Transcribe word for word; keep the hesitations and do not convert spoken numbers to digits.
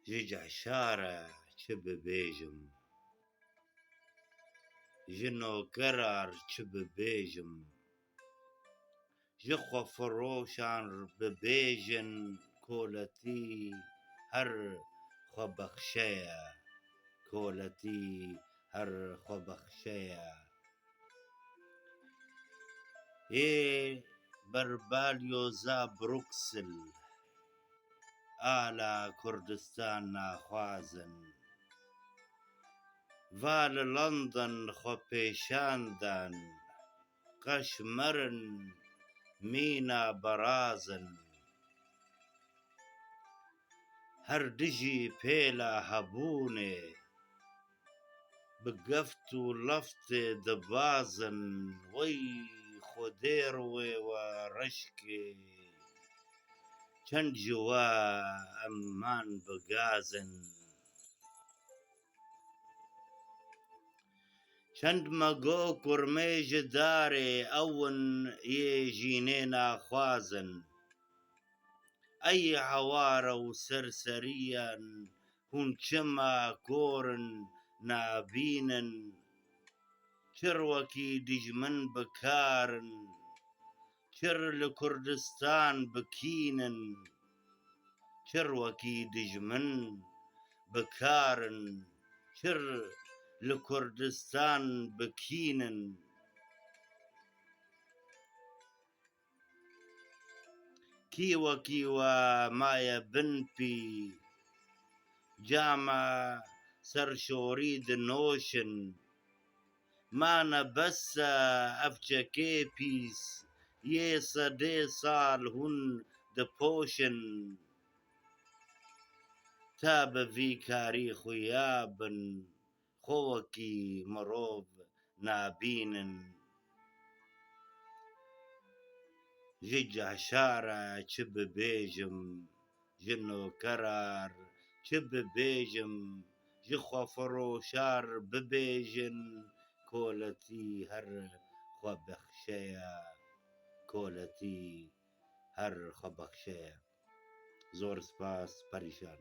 Ji cehşar e çi bibêjim, ji nokerar çi bibêjim, ji xwefiroşan bibêjin, koletî her xwebexşe ye, koletî her xwebexşe ye. Ê ber balyoza Bruksel ala Kurdistan naxwazin. Va li London xwe pêşan dan, qeşmer in, mîna beraz in. Her dijî pêla hebûnê, bi geft û leftê dibazin, wey Xwedê rûyê we reşkê, çend ji we em man bi gaz in. Çend me got kurmê ji darê, ew in yê jînê naxwazin. Ey heware û serseriyan, hûn çima kor in, nabînin? Çir wekî dijmin bi kar in, çir li Kurdistan bi kîn in, çir wekî dijmin bi kar in, çir li Kurdistan bi kîn in. Kî wekî we maye bin pî, cama serşorî dinoşin. Mane bes e ev çekê pîs, yê sedê sal hûn dipoşin. Te bi vî karî xuya bin, xwe wekî mirov nabînin. Ji cehşar e çi bibêjim, ji nokerar çi bibêjim, ji xwefiroşar bibêjin, koletî her xwebexşe ye, koletî her xwebexşe ye. Zor spas, perîşan.